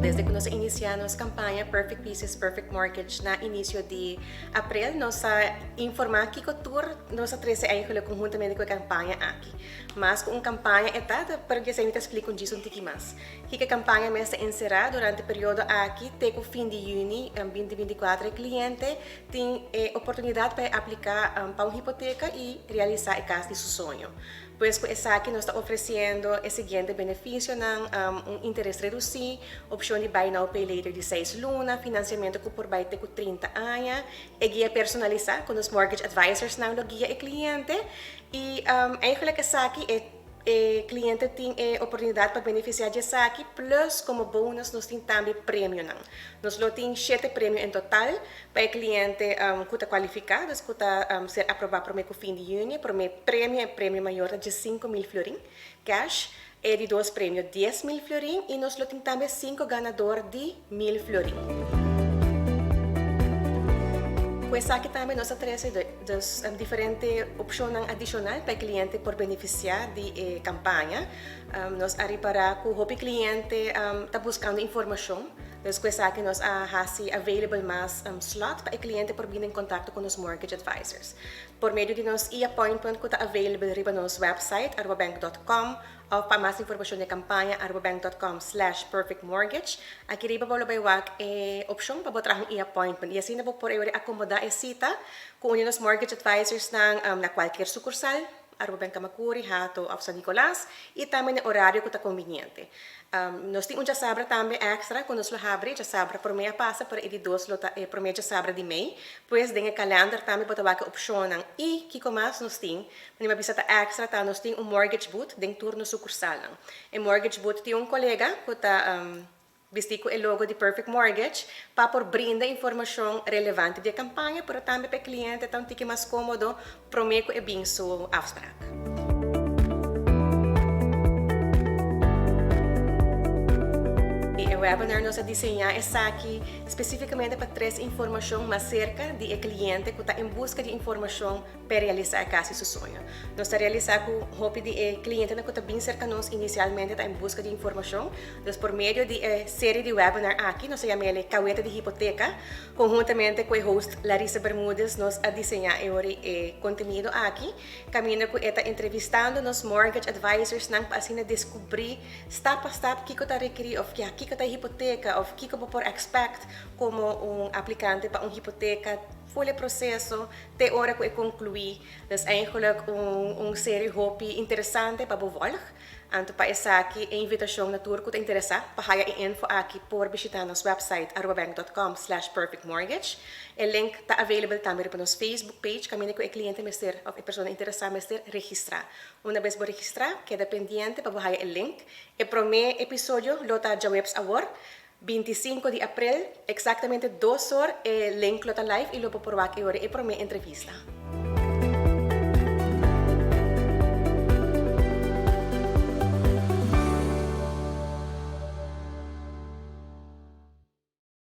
Desde ku nos a inisiá nos kampaña Perfect Pieces, Perfect Mortgage na inisio di aprel, nos a informá kiko tur nos a trese eigenlijk konhuntamente ku e kampaña aki. Mas ku un kampaña e ta, pero esei mi ta splika un djis un tiki mas. Kiko e kampaña mes ta enserá? Durante e periodo aki te ku fin di yüni 2024 e kliente tin e oportunidat pa e apliká pa un hipoteka i realisá e kas di su soño. Pues ku esaki nos ta ofresiendo e siguiente benefisionan, un interes redusí, opshon di buy now pay later di seis luna, finansiamentu ku por bai te ku 30 aña, e guia personalisá ku nos mortgage advisorsnan lo guia e kliente i eigenlijk esaki e E cliente tin e oportunidad pa beneficia di esaki, plus como bonus nos tin tambe premionan. Nos lo tin shete premio en total pa e cliente cu ta cualifica, dus cu ta ser aproba prome cu fin di juni. Prome premio, e premio mayor ta 15,000 florin cash, e di dos premio 10,000 florin y nos lo tin tambe cinco ganador di 1000 florin. Cu esaki tambe nos a trece Dus diferente opshonnan adishonal pa e kliente por benefisiá di e kampaña. Nos a ripará ku hopi kliente ta buskando informashon, dus ku esaki nos a hasi available mas slot pa e kliente por bini en kontakto ku nos mortgage advisors. Por medio di nos e-appointment ku ta available riba nos website arubabank dot com Of pa mas informacion di e campaña arubabank dot com slash perfect mortgage. Aki riba bo lo bay wak e opcion pa bo traha un e-appointment y asina bo por eweri acomoda e cita cu un di nos mortgage advisors nan na cualkier sucursal, Aruba Bank Camacuri, Hato of San Nicolas y tambe na e horario cu ta conveniente. Nos tin un djasabra tambe extra cu nos lo habri, djasabra prome a pasa pero e di dos lo ta e prome djasabra di mei. Pues den e calender tambe bo ta wak e opcionnan y kico mas nos tin Manera mi a bisa ta extra ta nos tin un mortgage booth den tur nos sucursalnan. E mortgage booth tin un colega cu ta bisti cu e logo di Perfect Mortgage pa por brinda informacion relevante di e campaña pero tambe pa e cliente ta un tiki mas comodo prome cu e bin su afspraak. E webinar nos a diseña esaki specificamente pa tres informacion mas cerca di e cliente cu ta en busca di informacion p'e realisá e kasi su soño. Nos ta realisá ku hopi di e klientenan ku ta bin serka nos inisialmente ta en buska di informashon. Dus por medio di e serie di webinar aki nos a yam'el e Kaweta di Hipoteka. Konhuntamente ku e host Larissa Bermudez nos a diseñá e ora e kontenido aki kaminda ku e ta entrevistando nos mortgage advisorsnan pa asina deskubrí stap pa stap kiko ta rekerí òf ya kiko ta e hipoteka òf kiko bo por expect komo un aplikante pa un hipoteka. Ful e proseso te ora ku e konkluí. Dus eigenlijk un un serie hopi interesante pa bo volg. Anto pa esaki e invitashon na tur ku ta interesá pa haya e info aki por bishitá nos website arubabank dot com slash perfect mortgage. E link ta available tambe riba nos Facebook page kaminda ku e kliente mester òf e persona interesá mester registrá. Una bes bo registrá keda pendiente pa bo haya e link. E promé episodio lo ta djaweps awor. 25 di aprel, exactamente dos or e link lo ta live y lo bo por wak e ora e prome entrevista.